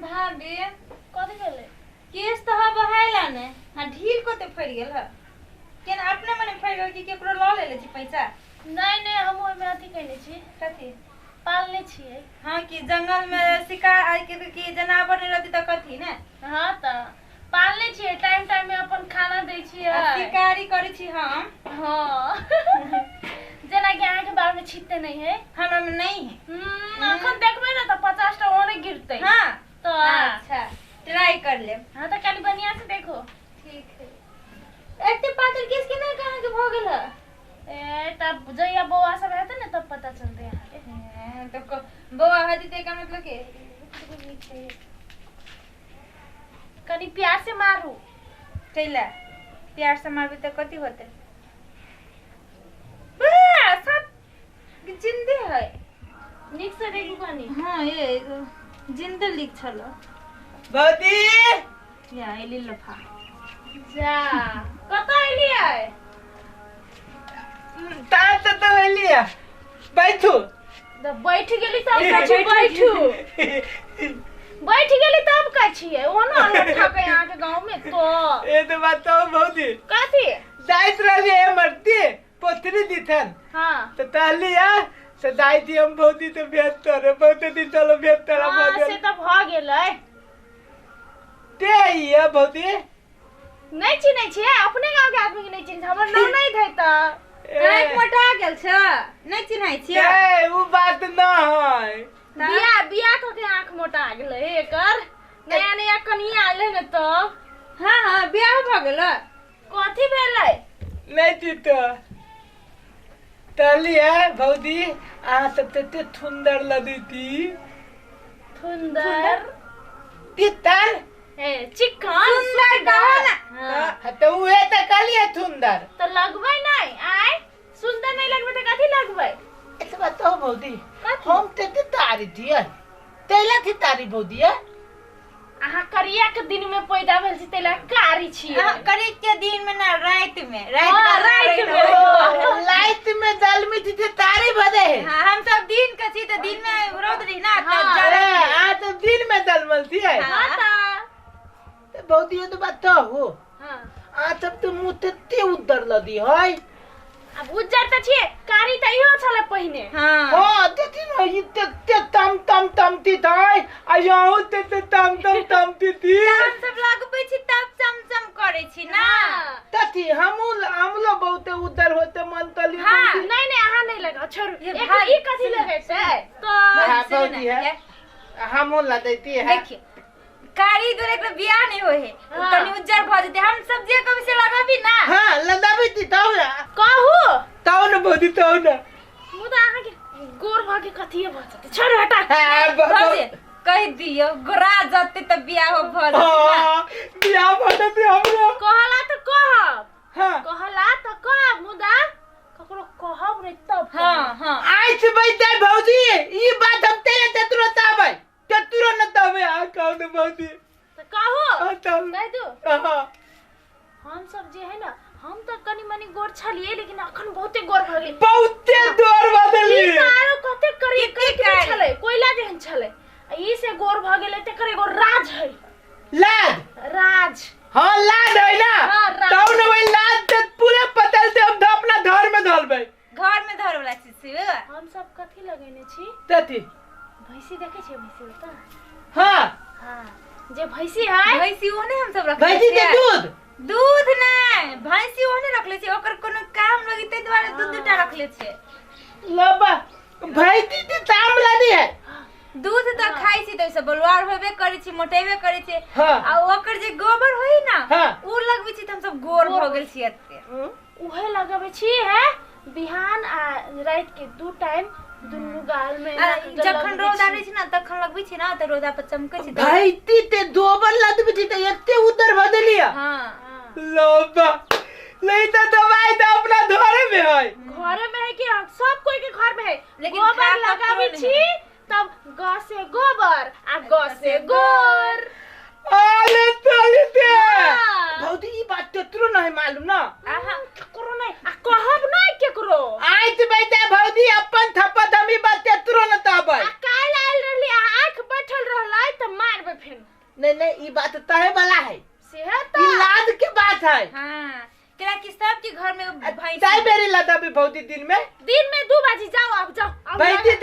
भाभी, कथी भेलै? केस तऽ हँ बहायला ने, हाँ ढील कते फड़ि गेल ह। केना अपने मने फड़ि गेल कि केकरो लऽ लेले छी पैसा? नहि नहि, हम ओहिमे अथी कयने छी। कथी? पालने छियै। हाँ कि जंगल में शिकार आइ के कि जनावर नहीं रहती तऽ कथी ने? हाँ तऽ पालने छियै, टाइम टाइम में अपन खाना दै छियै। आ शिकारी करै छी हम। हाँ, जेनाकि अहाँके बाल में छिटते नहीं है। हमरा में नहीं है। अखन देखबै ने तऽ 50 टा ओने गिरतै। हाँ तऽ अच्छा, ट्राई कर लेब। हाँ तऽ कनि बढ़िया से देखो। ठीक है। एते पातर केस केना कहाँ के भऽ गेल है? ए तब जहिया बौआ सब हेतै ने तब पता चलतै अहाँके। हैं, तब बौआ हती तऽ एकर मतलब के कनि प्यार से मारू। कैला प्यार से मारबी तऽ कथी होतै? बा, सब जिंदे है। नीक से देखू कनि। हाँ, ये जिंदे लिख छलो। भौजी या एली लफा। जा कतऽ एलियै? तार तऽ तो एलियै, बैठू। तऽ बैठ गेली तब कछि? बैठू, बैठ गेली तब कछि? ओनो लट्ठा के अहाँके गाँव में तो। ए तो बताओ भौजी। कथी? जाइत रहलियै मरती पोथरी दिथन। हाँ। तऽ कहलियै से जाइ छी हम भौजी तऽ भेंट करे, बहुते दिन चलो भेंट करे। हाँ, भऽ से गेल। तऽ भऽ गेलै। ते ये भौजी नहि चिन्है छियै? अपने गाँव के आदमी के नहि चिन्है? हमर नाम नहि धै तऽ। ए, आँखि मोटा गेल छ, नहि चिन्है छियै? ए, उ बात न है। बियाह बियाह कऽ के आँख मोटा गेलै एकर, नया नया कनिया आयल ने तब। हाँ हाँ, बियाह भऽ गेल। कथी भेलै? नहि जीत कहलियै भौजी, अहाँ सब तते सुन्दर लगैती। सुन्दर? तितर। ए चिकन सुन्दर कहो ना। हाँ। तऽ उहे तऽ कहलियै सुन्दर। तऽ लगबै नहि आय, सुन्दर नहि लगबै तऽ कथी लगबै? अच्छा बताओ भौजी। कथी? हम तते तारी छियै, तैला थी तारी भौजी है। अहाँ करिया के दिन में पैदा भेल छी तैला कारी छियै। हाँ, करीब के दिन में ना, रात में, रात हाँ, का रात में। ओ, लाइट में जलमी थी ते तारी भदे है। हाँ, हम सब दिन के छी तऽ दिन में रौद रही ना तब हाँ। ज्यादा। ए, आ तो दिन में जलमल छियै। हाँ। हाँ तऽ तऽ भौजी ये तो बताओ। हाँ। आ सब तो मुँह तते उद्दर लदी है। आब उज्जर तऽ छियै, कारी तऽ इहो छलै पहिने। हाँ। हाँ, देखी न, ई तते तम तम तमती थै, आ यहूँ तते तम तम तमती थी। हम सब लगबै छी तब चमचम करै छी ना। हाँ। तथी हमहूँ हमलो बहुते उद्दर होते मन तली। हाँ। भौजी। नहीं नहीं, अहाँ नहीं लगाओ, छोड़ू। ये एक भाई, ई कथी लगेतै तऽ? हाँ, सुनू ना, भौजी है। ये, हमहूँ लदैती है। देखिए, कारी दुआरे एकरा बियाह नहीं होय है। हाँ। तनी उज्जर भऽ जेतै, हम सब जे कभी से लगाबी ना। हाँ, लदाबी थी तब ना। कहू। तब न भौजी, तब न। मुदा अहाँके गोर भऽ के कथिए भऽ जेतै, छोड़ू, हटा। हाँ, भौजी कहि दियौ, गोरा जतै तऽ बियाह भऽ जेतै ना। हाँ, बियाह भऽ जेतै हमरो। कहला तऽ कहब। हाँ। कहला तऽ कहब, मुदा ककरो कहब नहि तब। हाँ हाँ। आइ से बैठे भौजी, ई बात हम तेरे तेतरो ताबै तेतरो न ताबै, आ कहू न भौजी। तऽ कहू। हाँ, तब। कहि दू। हाँ। हम सब जे है ना, हम तऽ कनि मनि गोर छलियै, लेकिन अखन बहुते गोर भऽ गेली। बहुते दौर बदली। ई तऽ आरो कते करी कते करी कारी? छलै, कोयला जेहन छलै, आ ई से गोर भऽ गेलै तकर एगो राज है। लाद। राज। हाँ, लाद है ना। हाँ, राज। तब न वही लाद ते पूरा पतल ते हम अपना घर में धलबै। घर में धर वाला चीज छै। हम सब कथी लगेने छी? तथी। भैंसी देखै छियै? भैंसी होता। हाँ। हाँ, जे भैंसी है। भैंसी ओहने हम सब रखले भैंसी के छियै। दूध। दूध नहि, भैंसी ओहने रखले छियै, ओकर कोनो काम लगी ताहि दुआरे दू दूटा रखले छियै। लबा भैंसी ते ताम लादी है। दूध तऽ खाइ छी तऽ ओहिसँ बलुआर होबे करै छी, मोटेबे करै छी। हाँ। आ ओकर जे गोबर होइ ना, हाँ। ओ लगबै छी तऽ हमसब गोर भऽ गेल छी एते। उहे लगबै छी है, बिहान आ राति के दू टाइम दुनू गाल में आ एना कऽ के जखन लगबै रौदा छी। रहै छै ना तखन लगबै छी ना तऽ रौदा पर चमकै छै तऽ। भैंसी ते दोबर लदबी थी ते एते उधर बदलिया। हाँ। हाँ। लबा नहीं तो दवाई तो अपना घरे में है। घरे में है कि सब कोई के घर में है, लेकिन गोबर खा ककरो लगाबै नहीं। छी तब ग से गोबर आ ग से गोर। आले चली ते। हाँ। भौजी, ई बात तेतरो नहीं मालूम ना। आहा। केकरो नहीं, आ कहब नहीं केकरो। आइ से बैठा भौजी अपन थप्पा धमी बात तेतरो न ताबै। आ काल्हि आयल रहली आ आँख बैठल रहलै तऽ मारबै। करबै फेन। नहीं नहीं, ई बात तहे वाला है, से ई तो लाद के बात है। हाँ, केला कि सबके घर में भैंस। तय बेरी लदाबी भौजी दिन में? दिन में 2 बाजी। जाओ आप, जाओ। भैंसी